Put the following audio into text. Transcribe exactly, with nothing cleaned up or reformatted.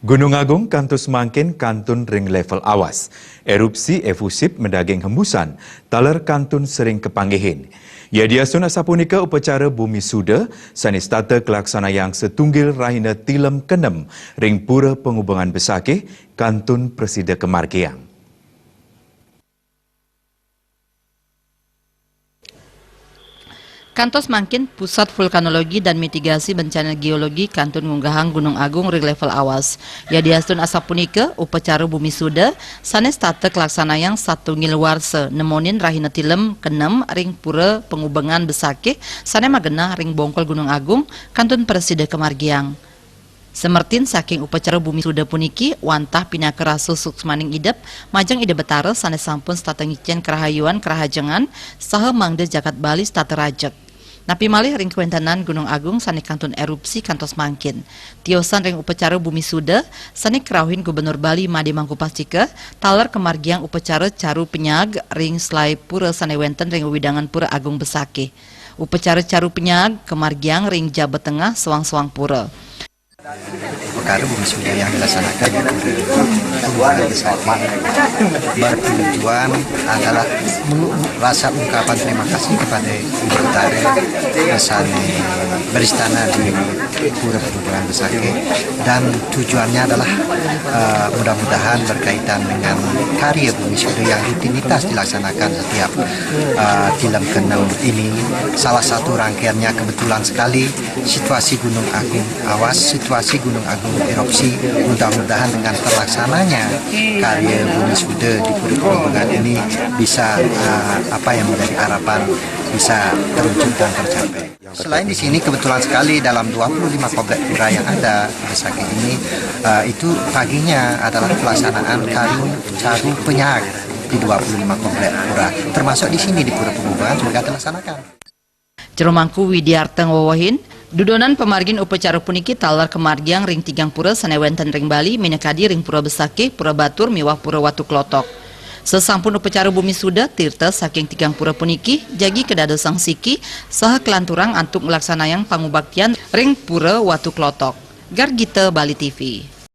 Gunung Agung kantos mangkin kantun ring level awas. Erupsi efusif madaging hembusan, taler kantun sering kapanggihin. Yadiastun asapunika upacara bumi suda sane setata kalaksanayang satunggil rahina tilem kenem ring Pura Pangubengan Besakih kantun prasida kamargiang. Kantos mangkin, Pusat Vulkanologi dan Mitigasi Bencana Geologi kantun ngunggahang Gunung Agung ring level awas. Yadiastun asapunika, upacara bumi suda sane setata kalaksanayang satunggil warsa nemonin rahina tilem kenem ring Pura Pangubengan Besakih sane magenah ring bongkol Gunung Agung kantun prasida kamargiang. Semertin saking upacara bumi suda puniki wantah pinaka rasa suksmaning idep majeng Ida Betara sane sampun setata ngicen karahayuan karahajengan saha mangda jagat Bali setata rajeg. Napi malih ring kawentenan Gunung Agung sane kantun erupsi kantos mangkin. Tiosan ring upacara bumi suda sane karauhin Gubernur Bali Made Mangku Pastika, taler kamargiang upacara caru penyag ring selai pura sane wenten ring wewidangan Pura Agung Besakih. Upacara caru penyag kamargiang ring jaba tengah soang-soang pura. Upacara bumi suda yang dilaksanakan di Pura Besakih bertujuan adalah rasa ungkapan terima kasih kepada Ibu Betara sane beristana di Pura Pangubengan Besakih, dan tujuannya adalah, eh, mudah-mudahan berkaitan dengan karya bumi suda yang rutinitas dilaksanakan setiap, eh, tilem keenam ini, salah satu rangkaiannya kebetulan sekali situasi Gunung Agung awas, situasi Gunung Agung erupsi. Mudah-mudahan dengan terlaksananya karya bumi suda di Pura Pangubengan ini bisa, eh, apa yang menjadi harapan bisa terwujud dan tercapai. Selain di sini, kebetulan sekali dalam dua puluh lima komplek pura yang ada di Besakih ini, eh, itu paginya adalah pelaksanaan karu caru penyag di dua puluh lima komplek pura, termasuk di sini di Pura Pangubengan juga dilaksanakan. Jero Mangku Widiarta ngwewehin, dudonan pamargin upacara puniki taler kamargiang ring tigang pura sane wenten ring Bali, minakadi ring Pura Besakih, Pura Batur, miwah Pura Watu Klotok. Sasampun upacara bumi suda, tirta saking tigang pura puniki jagi kadadosang siki saha kalanturang antuk nglaksanayang pangubaktian ring Pura Watu Klotok. Gargita, Bali T V.